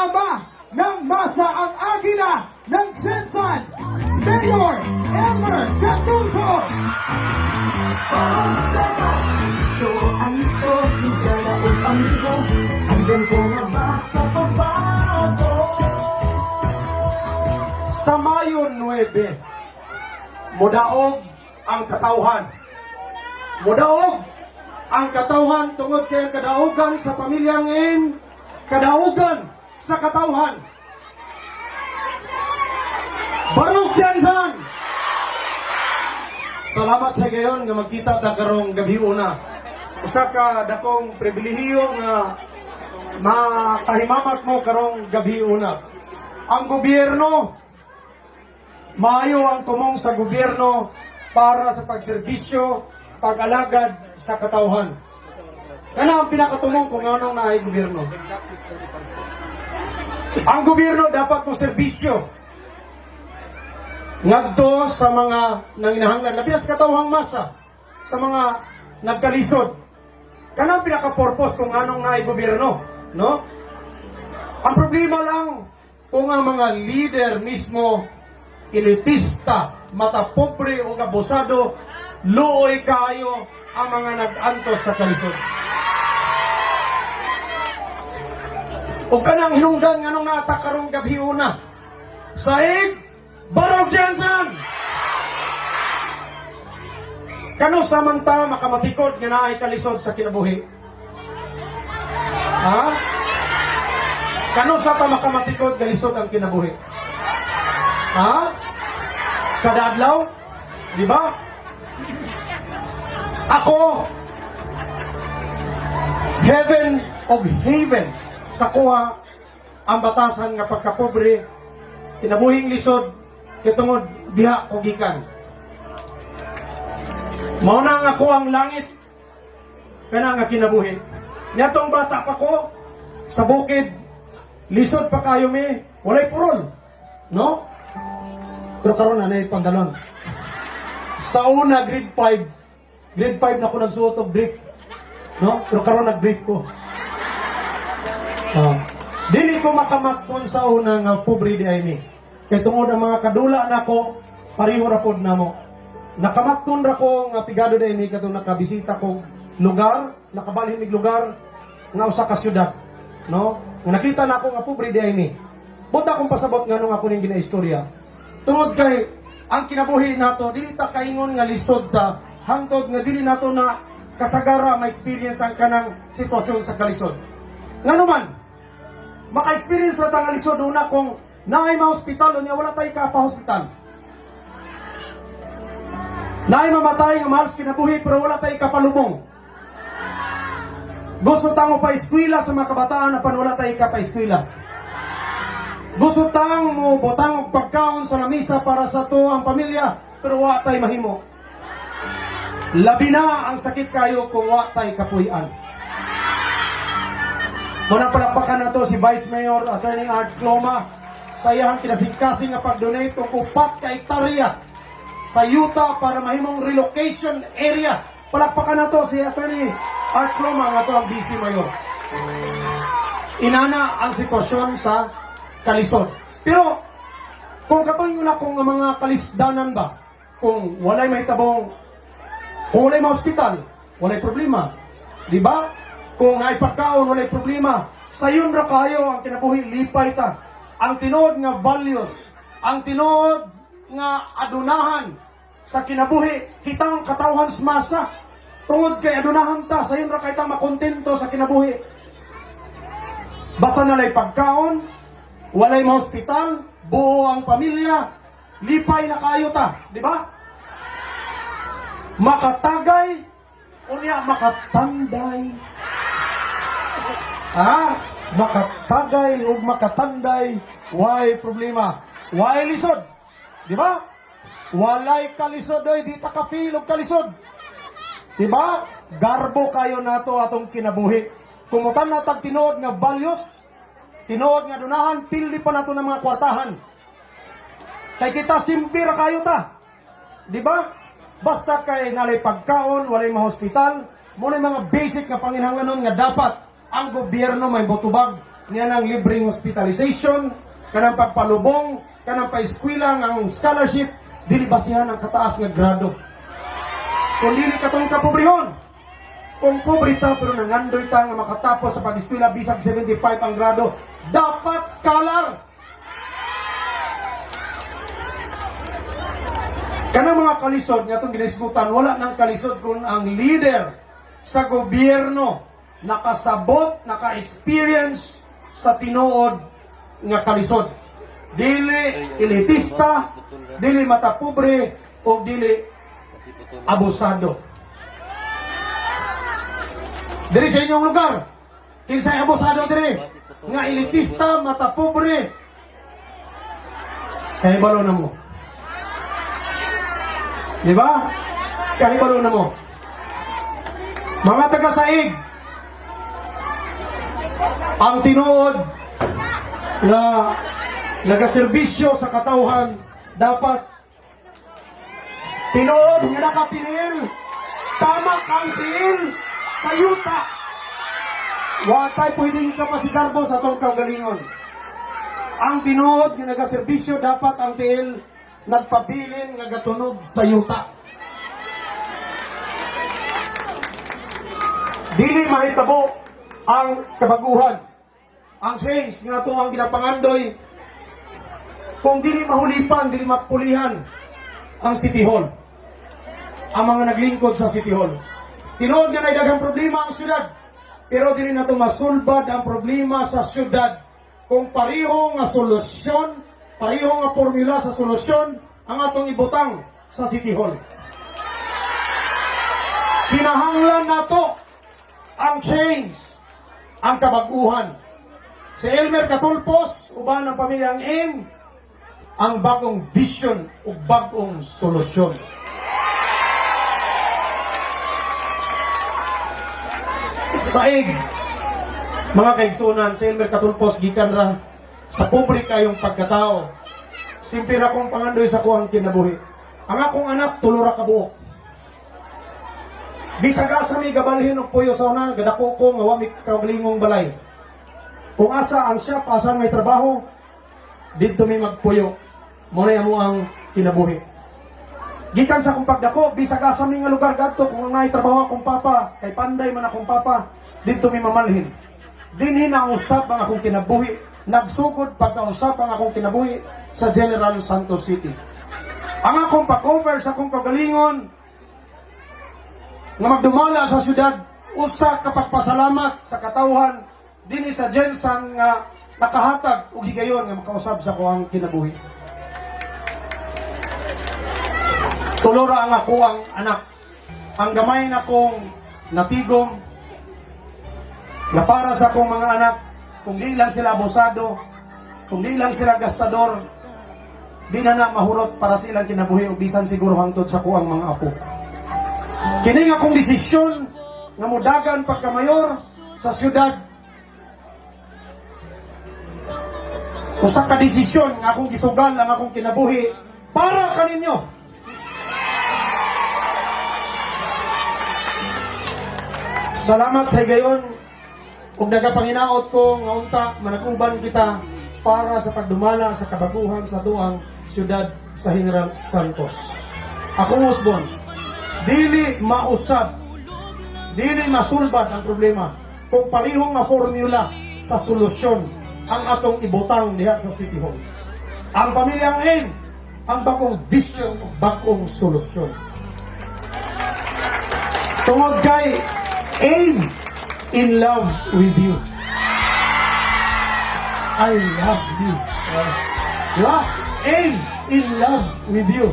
ama ng masa, ang agila ng GenSan, Mayor Elmer Gatuncos! Alisto, alisto, higala o amigo. Andyan ko na ba sa pagbago? Sa Mayo 9, mudaog ang katawhan. Mudaog ang katawhan tungod kay ang kadaugan sa pamilyang in, kadaugan sa katawhan. Barug GenSan! Salamat sa gayon nga magkita ta karong gabi una. Usa ka dakong pribilehiyo nga makahimamat mo karong gabi una. Ang gobyerno, maayo ang tumong sa gobyerno para sa pagserbisyo, pag-alagad sa katawhan. Kana ang pinakatumong kung anong naay gobyerno. Ang gobyerno dapat mo serbisyo ngadto sa mga nanginahanglan, labi na sa katawhang masa, sa mga nagkalisod. Kana ang pinaka-purpose kung anong naay gobyerno, no? Ang problema lang kung ang mga leader mismo elitista, matapobre o abusado, luoy kaayo ang mga nag-antos sa kalisod. O kanang hinungdan nganong naata karong gabi una. Saig, Barog GenSan! Kano samanta makamatikod nga naay kalisod sa kinabuhi? Ha? Kano sa ta makamatikod nga lisod ang kinabuhi? Ha? Kada adlaw? Di ba? Ako, heaven og haven sa kuha ang batasan nga pagkapobre, kinabuhing lisod, kay tungod diha ko gikan. Mao na nga ako ang langit kana nga kinabuhi. Niadtong bata pa ko sa bukid, lisod pa kayo mi, walay purol. No? Pero karon na nay pantalon. Sa una, grade 5. Grade 5 na ako nagsuot og brief. No? Pero karon nag-brief ko. Ah. Dili ko makamakpon sa una nga pobre di ay ni. Kay tungod ang mga kadula nako, pareho ra pod namo. Nakamakton ra ko nga pigado di ay mi katong nakabisita ko lugar, nakabalhin mig lugar nga usa ka syudad, no? Nga nakita nako nga pobre di ay mi. Buta akong pasabot nganong ako ning ginaistorya. Tungod kay ang kinabuhi nato dili ta kaingon nga lisod ta hangtod nga dili nato na kasagara ma-experience ang kanang sitwasyon sa kalisod. Ngano man, maka-experience na ta nga lisod una kung naay ma-hospital unya wala tay ka pa-hospital. Naay mamatay nga mahal sa kinabuhi pero wala tay kapalubong. Gusto ta mo pa-eskwela sa mga kabataan apan wala tay ka pa-eskwela. Gusto tang mo butang og pagkaon sa lamisa para sa to ang pamilya pero wa tay mahimo. Labi na ang sakit kayo kung wa tay kapuy-an. Muna, palakpakan na to si Vice Mayor Attorney Art Cloma sa iyang kinasingkasing nga pag-donate og 4 ka hektarya sa yuta para mahimong relocation area. Palakpakan na to si Attorney Art Cloma nga to ang Vice Mayor. Inana ang sitwasyon sa kalisod. Pero kung katuyo na kung ang mga kalisdanan ba, kung walay mahitabong, kung walay ma-hospital, walay problema. Di ba? Kung ay pagkaon, walay problema. Sayon ra kayo ang kinabuhi, lipay ta. Ang tinuod nga values, ang tinuod nga adunahan sa kinabuhi, kitang katawhan sa masa. Tungod kay adunahan ta, sayon ra kay ta makontento sa kinabuhi. Basta nalay pagkaon, walay ma-hospital, buo ang pamilya, lipay na kayo ta, di ba? Makatagay, unya makatanday. Ah, makatagay ug makatanday, way problema? Way lisod. Di ba? Walay kalisod oy, di ta ka-feel og kalisod. Di ba? Garbo kayo nato atong kinabuhi. Kumutan na tag tinuod nga values, tinuod nga dunahan, pildi pa nato ng mga kwartahan. Kay kita simple ra kayo ta. Di ba? Basta kay nalay pagkaon, walay ma-hospital, mo na mga basic nga panginahanglanon nga dapat ang gobyerno may botubag. Niya ng libreng hospitalization, kanang pagpalubong, kanang paeskwela ang scholarship, dili basihan ang kataas nga grado. Kung dili katong kapobrehon, kung pobre ta pero nangandoy ta nga makatapos sa pag-eskwela bisag 75 ang grado, dapat scholar. Kanang mga kalisod nga itong ginisgutan, wala nang kalisod kung ang leader sa gobyerno nakasabot, naka-experience sa tinuod nga kalisod. Dili elitista, dili matapobre, o dili abusado. Diri sa inyong lugar, kinsay abusado diri, nga elitista, matapobre, kahibalo na mo. Di ba? Kahibalo na mo. Mga taga-saig, ang tinuod nga nagaserbisyo sa katawhan dapat tinuod nga nakatiil, tama kang tiil sa yuta. Wa tay pwedeng kapasigarbo sa atong kaugalingon. Ang tinuod nga nagaserbisyo dapat ang tiil nagpabilin nga gatunog sa yuta. Dili mahitabo ang kabaguhan. Ang change nga ato ang ginapangandoy kung dili mahulipan, dili mapulihan ang City Hall. Ang mga naglingkod sa City Hall. Tinuod nga nay daghang problema ang syudad, pero dili nato masulbad ang problema sa syudad kung pareho nga solusyon, pareho nga formula sa solusyon ang atong ibutang sa City Hall. Kinahanglan nato ang change, ang kabaguhan. Si Elmer Catulpos, uban ang pamilyang AIM, ang bagong vision o bagong solusyon. Saig, mga kaigsunan, si Elmer Catulpos gikan ra sa pobre kayong pagkatao. Simple ra kong pangandoy sa kuang kinabuhi. Ang akong anak, tulo ra ka buok. Bisag asa mi gabalhin og puyo sa una, gadako ko nga wa mi kaugalingong balay. Kung asa ang shop, asa may trabaho, didto mi magpuyo. Mo na amo ang kinabuhi. Gikan sa akong pagdako, bisag asa mi nga lugar gadto kung angay trabaho akong papa, kay panday man akong papa, didto mi mamalhin. Dinhi na usap ang akong kinabuhi. Nagsugod pagkausap ang akong kinabuhi sa General Santos City. Ang akong pag-over sa akong kaugalingon nga magdumala sa syudad, usa ka pagpasalamat sa katawhan dinhi sa Gensan nga nakahatag og higayon nga makausab sa kuang kinabuhi. Tulora ang ako ang anak. Ang gamay na kong natigom na para sa akong mga anak, kung di lang sila abusado, kung di lang sila gastador, di na na mahurot para sa ilang kinabuhi o bisan siguro hangtod sa kuang mga apo. Kini nga akong desisyon nga mudagan pagkamayor sa syudad. Usa ka desisyon nga akong gisugal ang akong kinabuhi para kaninyo. Salamat sa higayon ug nagapanginaot ko nga unta manag-uban kita para sa pagdumala sa kabaguhan sa tuang syudad sa General Santos. Ako usbon, dili mausab, dili masulbad ang problema kung parehong nga formula sa solusyon ang atong ibutang diha sa City Hall. Ang pamilyang AIM, ang bagong vision, bagong solusyon. Tungod kay AIM in love with you. I love you. Diba? AIM in love with you.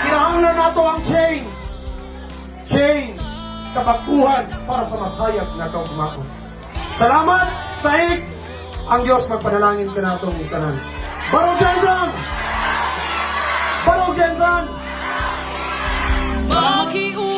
Kinahanglan nato ang change. Change. Kabaguhan para sa masayag na kaugmaon. Salamat, Saig. Ang Diyos magpanalangin ka natong tanan. Barog Gensan! Barog Gensan! Makiusap.